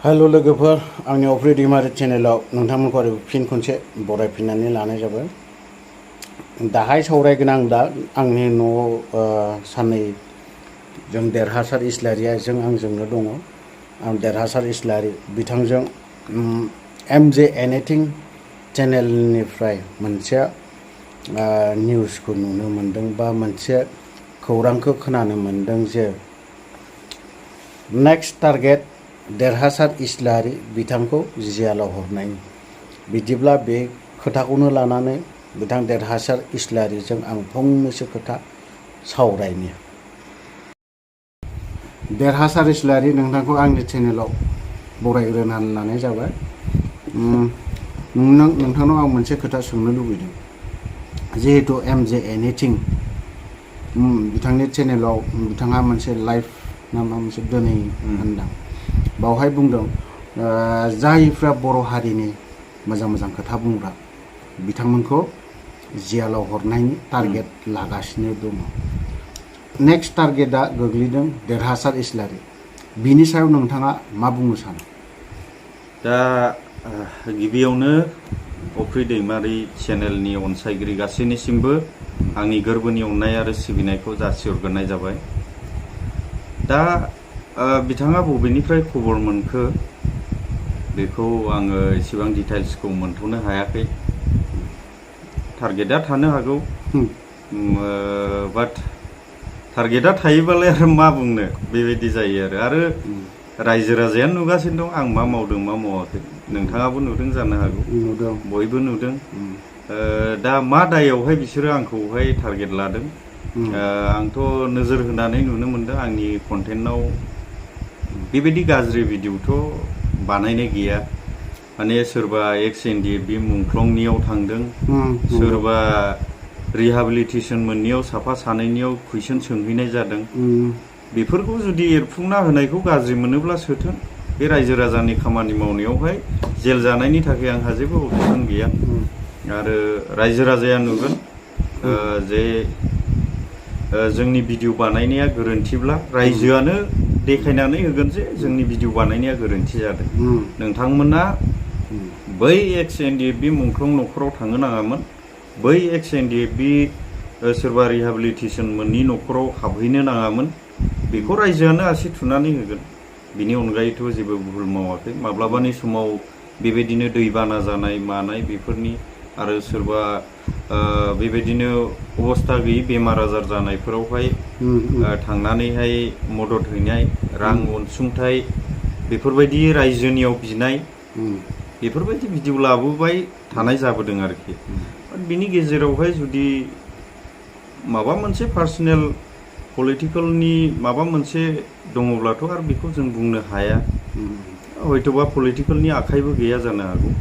Hello लोगोफोर आंनि अफ्रि दैमारि चेनेलाव नोंथांमोनखौ आरो फिन खनसे बरायफिननानै लानाय जाबाय। दाहाय सावरायगोन आं दा आंनि न'आव साननै जों देरहासार इस्लारिया जों आंजोंनो दङ। आं देरहासार इस्लारि बिथांजों MJ एनिथिं चेनेलनिफ्राय मोनसे निउसखौ नुनो मोनदों बा मोनसे खौरांखौ खोनानो मोनदों जे नेक्स्ट टारगेट देरहासार इस्लारि बिथांखौ जेलाव हरनायनि। बिदिब्ला बे खोथाखौनो लानानै बिथां देरहासार इस्लारिजों आं फंनैसो खोथा सावरायनि। देरहासार इस्लारि नोंथांखौ आंनि चेनेलाव बरायग्रोनानै लानाय जाबाय। नोंथांनाव आं मोनसे खोथा सोंनो लुबैदों। जिहेतु MJ एनिथिं बिथांनि चेनेलाव बिथाङा मोनसे लाइभ नामा मोनसे दोनै होनदों। बावहाय बुंदों जायफ्रा बर' हारिनि मोजां मोजां खोथा बुंग्रा बिथांमोनखौ जेलाव हरनायनि टारगेट लागासिनो दङ। नेक्स्ट टारगेटआ गोग्लैदों देरहासार इस्लारि। बिनि सायाव नोंथाङा मा बुंनो सानो? दा गिबियावनो अफ्रि दैमारि चेनेलनि अनसायगिरि गासैनिसिमबो आंनि गोरबोनि अननाय आरो सिबिनायखौ जासिहरग्रोनाय जाबाय। दा बिथाङा बबेनिफ्राय खबर मोनखो बेखौ आङो एसेबां डिटेल्सखौ मोनथ'नो हायाखै। टारगेटआ थानो हागौ, बाट टारगेटआ थायोबालाय आरो मा बुंनो बेबायदि जायो आरो रायजो राजायानो नुगासिनो दं आं मा मावदों मा मावाखै। नोंथाङाबो नुदों जानो हागौ, नुदों, बयबो नुदों। दा मा दायावहाय बिसोरो आंखौहाय टारगेट लादों आंथ' नोजोर होनानै नुनो मोनदों आंनि कन्टेन्टआव बेबायदि गाज्रि भिडिअ'थ' बानायनाय गैया। माने सोरबा XNDF मुंख्लंनियाव थांदों, सोरबा रिहाबिलिटेसन मोननियाव साफा सानैनियाव कुइसन सोंहैनाय जादों। बेफोरखौ जुदि एरफुंना होनायखौ गाज्रि मोनोब्ला सोथोन। बे रायजो राजानि खामानि मावनायावहाय जेल जानायनि थाखाय आंहा जेबो अबजेक्सन गैया। आरो रायजो राजाया नुगोन जे जोंनि भिडिअ बानायनाया गोरोन्थिब्ला रायजोआनो देखायनानै होगोन जे जोंनि भिडिअ बानायनाया गोरोन्थि जादों। नोंथांमोना बै XNDF मुंख्लं न'खराव थांनो नाङामोन, बै XNDF सोरबा रिहाबिलिटेसन मोननि न'खराव हाबहैनो नाङामोन। बेखौ रायजोआनो आसि थुनानै होगोन। बिनि अनगायैथ' जेबो भुल मावाखै। माब्लाबानि समाव बेबायदिनो दैबाना जानाय मानाय बेफोरनि आरो सोरबा बेबायदिनो अबस्था गैयै बेमार आजार जानायफोरावहाय थांनानैहाय मदद हैनाय, रां अनसुंथाइ बेफोरबायदि रायजोनियाव बिनाय, बेफोरबायदि भिडिअ लाबोबाय थानाय जाबोदों आरोखि। बिनि गेजेरावहाय जुदि माबा मोनसे पार्सनेल पलिटिकेलनि माबा मोनसे दङब्लाथ' आरो बेखौ जों बुंनो हाया। हयथ'बा पलिटिकेलनि आखाइबो गैया जानो हागौ।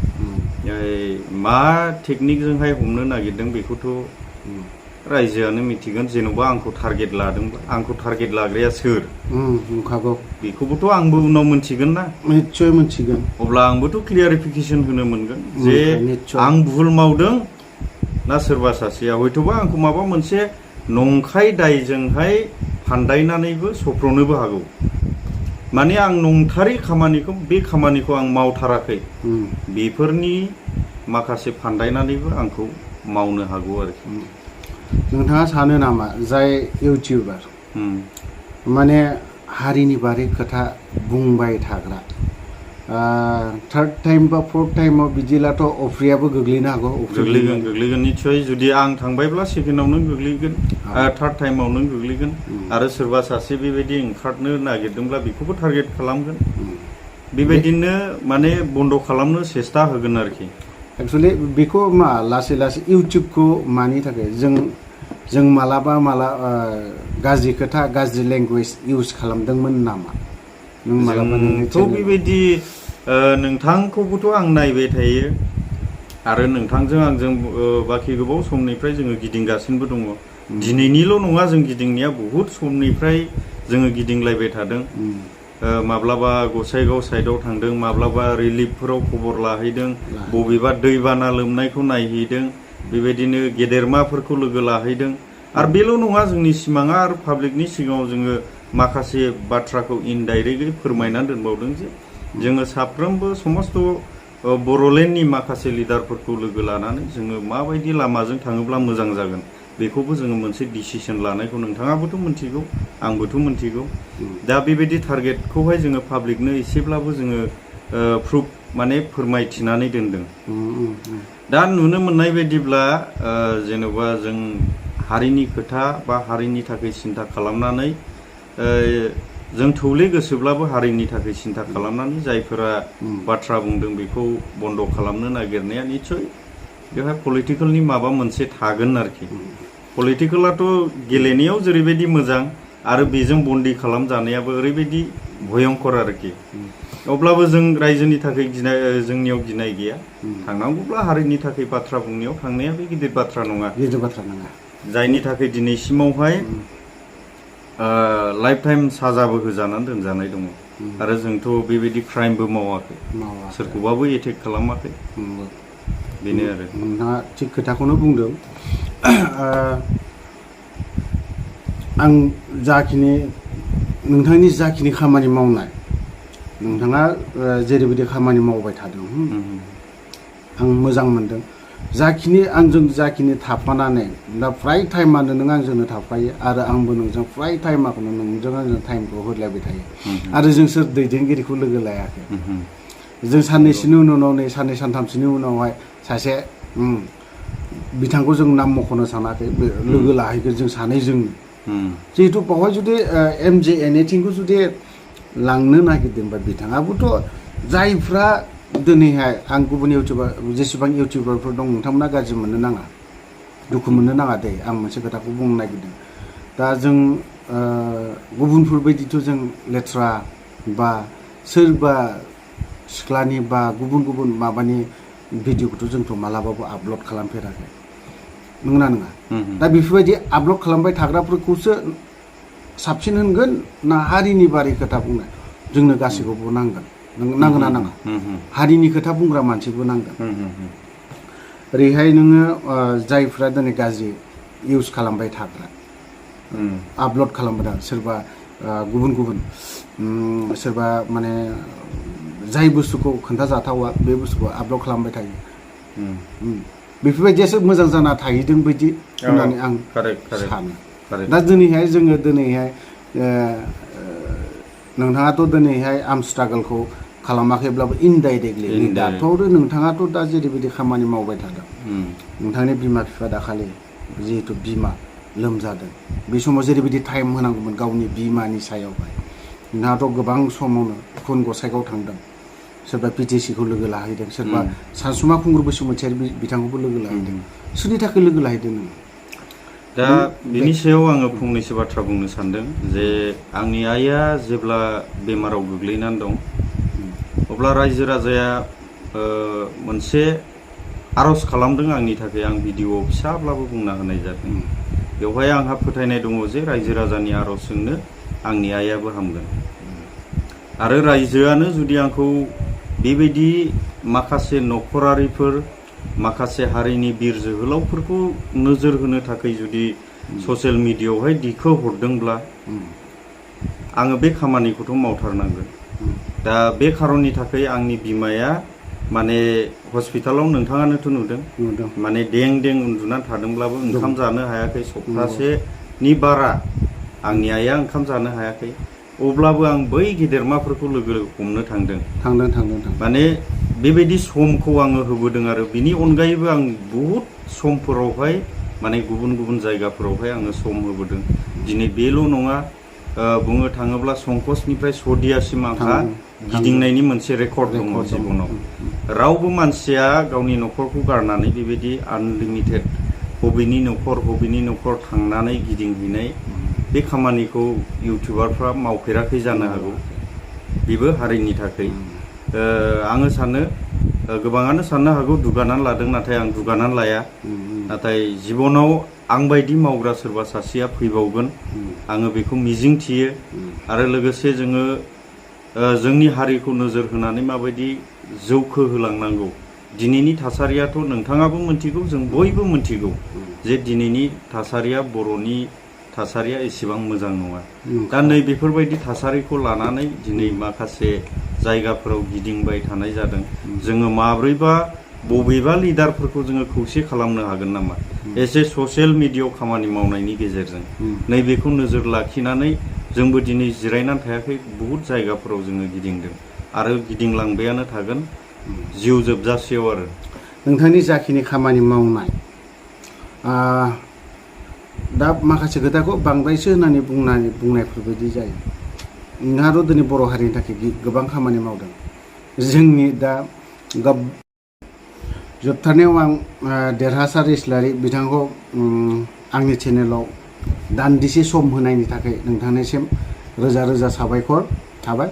मा टेकनिकजोंहाय हमनो नागिरदों बेखौथ' रायजोआनो मिथिगोन। जेन'बा आंखौ टारगेट लादोंबा आंखौ टारगेट लाग्राया सोर नुखागौ, बेखौबोथ' आंबो उनाव मोनथिगोन ना। निस्सय मोनथिगोन। अब्ला आंबोथ' क्लियारिफिकेसन होनो मोनगोन जे आं भुल मावदों ना सोरबा सासेया हयथ'बा आंखौ माबा मोनसे नंखाय दायजोंहाय फान्दायनानैबो सफ्रनोबो हागौ। माने आं नंथारै खामानिखौ बे खामानिखौ आं मावथाराखै बेफोरनि माखासे फान्दायनानैबो आंखौ मावनो हागौ आरोखि। नोंथाङा सानो नामा जाय इउटिउबार माने हारिनि बारै खोथा बुंबाय थाग्रा थार्ड टाइम बा फर्थ टाइमाव बिदिलाथ' अफ्रियाबो गोग्लैनो हागौ? गोग्लैगोन निस्सय। जुदि आं थांबायब्ला सेकेन्डआवनो गोग्लैगोन, थार्ड टाइमावनो गोग्लैगोन। आरो सोरबा सासे बेबायदि ओंखारनो नागिरदोंब्ला बेखौबो टारगेट खालामगोन। बेबायदिनो माने बन्द' खालामनो सेस्था होगोन आरोखि। एक्सुवेलि बेखौ मा लासै लासै इउटिउबखौ मानि थाखाय जों मालाबा गाज्रि खोथा गाज्रि लेंगुवेज इउज खालामदोंमोन नामा? नों मालाबा जोंथ' बेबायदि नोंथांखौबोथ' आं नायबाय थायो आरो नोंथांजों आंजों बाखि गोबाव समनिफ्राय जोङो गिदिंगासिनोबो दङ। दिनैनिल' नङा, जों गिदिंनाया बहुद समनिफ्राय जोङो गिदिंलायबाय थादों। माब्लाबा गसाइगाव साइडआव थांदों, माब्लाबा रिलिफफोराव खबर लाहैदों, बबेबा दैबाना लोमनायखौ नायहैदों, बेबायदिनो गेदेरमाफोरखौ लोगो लाहैदों। आरो बेल' नङा, जोंनि सिमाङा आरो पाब्लिकनि सिगाङाव जोङो माखासे बाथ्राखौ इनडाइरेक्टलि फोरमायनानै दोनबावदों जे जोङो साफ्रोमबो समस्त बर'लेण्डनि माखासे लिडारफोरखौ लोगो लानानै जोङो माबायदि लामाजों थाङोब्ला मोजां जागोन बेखौबो जोङो मोनसे डिसिसन लानायखौ नोंथाङाबोथ' मिथिगौ आंबोथ' मिथिगौ दा बेबायदि टारगेटखौहाय जोङो पाब्लिकनो एसेब्लाबो जोङो प्रुफ माने फोरमायथिनानै दोनदों दा नुनो मोननाय बायदिब्ला जेन'बा जों हारिनि खोथा बा हारिनि थाखाय सिन्था खालामनानै जों थौले गोसोब्लाबो हारिनि थाखाय सिन्था खालामनानै जायफोरा बाथ्रा बुंदों बेखौ बन्द' खालामनो नागिरनाया निस्सय बेवहाय पलिटिकेलनि माबा मोनसे थागोन आरोखि पलिटिकेलाथ' गेलेनायाव जेरैबायदि मोजां आरो बेजों बन्दी खालामजानायाबो ओरैबायदि भयंकर आरोखि अब्लाबो जों रायजोनि थाखाय जोंनियाव गिनाय गैया थांनांगौब्ला हारिनि थाखाय बाथ्रा बुंनायाव थांनाया बे गिदिर बाथ्रा नङा जायनि थाखाय दिनैसिमावहाय लाइफ टाइम साजाबो होजानानै दोनजानाय दङ आरो जोंथ' बेबायदि क्राइमबो मावाखै सोरखौबाबो एटेक खालामाखै बेनो आरो नोंथाङा थिग खोथाखौनो बुंदों आं जाखिनि नोंथांनि जाखिनि खामानि मावनाय नोंथाङा जेरैबायदि खामानि मावबाय थादों आं मोजां मोनदों जाखिनि आंजों जाखिनि थाफानानै दा फ्राय टाइमानो नों आंजोंनो थाफायो आरो आंबो नोंजों फ्राय टाइमाखौनो नोंजों आंजों टाइमखौ होलायबाय थायो आरो जों सोर दैदेनगिरिखौ लोगो लायाखै जों साननैसोनि उनाव नै साननै सानथामसोनि उनावहाय सासे बिथांखौ जों नाम मख'नो सानाखै लोगो लाहैगोन जों सानैजों जिहेतु बावहाय जुदि MJNA जुदि लांनो नागिरदोंबा बिथाङाबोथ' जायफ्रा दिनैहाय आं गुबुन इउटिउबार जेसेबां इउटिउबारफोर दं नोंथांमोना गाज्रि मोननो नाङा दुखु मोननो नाङा दे आं मोनसे खोथाखौ बुंनो नागिरदों दा जों गुबुनफोरबायदिथ' जों लेथ्रा बा सोरबा सिख्लानि बा गुबुन माबानि भिडिअखौथ' जोंथ' मालाबाबो आपल'ड खालामफेराखै नंगौना नङा दा बेफोरबायदि आपल'ड खालामबाय थाग्राफोरखौसो साबसिन होनगोन ना हारिनि बारै खोथा बुंनाय जोंनो गासैखौबो नांगोन नांगोना नाङा हारिनि खोथा बुंग्रा मानसिबो नांगोन ओरैहाय नोङो जायफ्रा दिनै गाज्रि इउज खालामबाय थाग्रा आपल'ड खालामबाय सोरबा गुबुन सोरबा माने जाय बुस्थुखौ खोन्थाजाथावा बे बुस्थुखौ आपल'ड खालामबाय थायो बेफोरबायदियासो मोजां जाना थाहैदों बायदि होननानै आं सानो दा दिनैहाय जोङो नोंथाङाथ' दिनैहाय आर्म स्ट्रागोलखौ खालामाखैब्लाबो इनडाइरेक्टलि दाथ' नोंथाङाथ' दा जेरैबायदि खामानि मावबाय थादों नोंथांनि बिमा बिफा दाखालि जिहेतु बिमा लोमजादों बे समाव जेरैबायदि टाइम होनांगौमोन गावनि बिमानि सायावहाय नोंथाङाथ' गोबां समावनो खुन गसाइगाव थांदों सोरबा PTCखौ लोगो लाहैदों सोरबा सानसुमा खुंगुर बसुमतारी बिथांखौबो लोगो लाहैदों सोरनि थाखाय लोगो लाहैदों नों दा बिनि सायाव आङो फंनैसो बाथ्रा बुंनो सानदों जे आंनि आइया जेब्ला बेमाराव गोग्लैनानै दं अब्ला रायजो राजाया मोनसे आर'ज खालामदों आंनि थाखाय आं भिडिअ फिसाब्लाबो बुंना होनाय जादों बेवहाय आंहा फोथायनाय दङ जे रायजो राजानि आर'जजोंनो आंनि आइयाबो हामगोन आरो रायजोआनो जुदि आंखौ बेबायदि माखासे नखरारिफोर माखासे हारिनि बिर जोहोलावफोरखौ नोजोर होनो थाखाय जुदि ससियेल मिडियायावहाय दिखो हरदोंब्ला आङो बे खामानिखौथ' मावथारनांगोन दा बे खारननि थाखाय आंनि बिमाया माने हस्पिटालाव नोंथाङानोथ' नुदों माने दें उन्दुनानै थादोंब्लाबो ओंखाम जानो हायाखै सप्तासेनि बारा आंनि आइया ओंखाम जानो हायाखै अब्लाबो आं बै गेदेरमाफोरखौ लोगो हमनो थांदों माने बेबायदि समखौ आङो होबोदों आरो बिनि अनगायैबो आं बहुद समफोरावहाय माने गुबुन जायगाफोरावहाय आङो सम होबोदों दिनै बेल' नङा बुंनो थाङोब्ला संकसनिफ्राय सदियासिम आंहा गिदिंनायनि मोनसे रेकर्ड दङ जिबनाव रावबो मानसिया गावनि न'खरखौ गारनानै बेबायदि आनलिमिटेड बबेनि न'खर थांनानै गिदिंहैनाय बे खामानिखौ इउटिउबारफ्रा मावफेराखै जानो हागौ बेबो हारिनि थाखाय आङो सानो गोबाङानो साननो हागौ दुगानानै लादों नाथाय आं दुगानानै लाया नाथाय जिबनाव आंबायदि मावग्रा सोरबा सासेया फैबावगोन आङो बेखौ मिजिं थियो आरो लोगोसे जोङो जोंनि हारिखौ नोजोर होनानै माबायदि जौखो होलांनांगौ दिनैनि थासारियाथ' नोंथाङाबो मिथिगौ जों बयबो मिथिगौ जे दिनैनि थासारिया बर'नि थासारिया एसेबां मोजां नङा दा नै बेफोरबायदि थासारिखौ लानानै दिनै माखासे जायगाफोराव गिदिंबाय थानाय जादों जोङो माब्रैबा बबेबा लिडारफोरखौ जोङो खौसे खालामनो हागोन नामा एसे ससियेल मिडियायाव खामानि मावनायनि गेजेरजों नैबेखौ नोजोर लाखिनानै जोंबो दिनै जिरायनानै थायाखै बहुद जायगाफोराव जोङो गिदिंदों आरो गिदिंलांबायानो थागोन जिउ जोबजासेयाव आरो नोंथांनि जाखिनि खामानि मावनाय दा माखासे खोथाखौ बांद्रायसो होननानै बुंनायफोरबायदि जायो नोंहाथ' दिनै बर' हारिनि थाखाय गोबां खामानि मावदों जोंनि दा जोबथारनायाव आं देरहासार इस्लारि बिथांखौ आंनि चेनेलाव दान्दिसे सम होनायनि थाखाय नोंथांनिसिम रोजा रोजा साबायखर थाबाय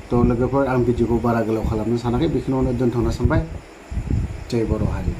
थ' लोगोफोर आं भिडिअखौ बारा गोलाव खालामनो सानाखै बेखिनियावनो दोनथ'नो सानबाय जय बर' हारि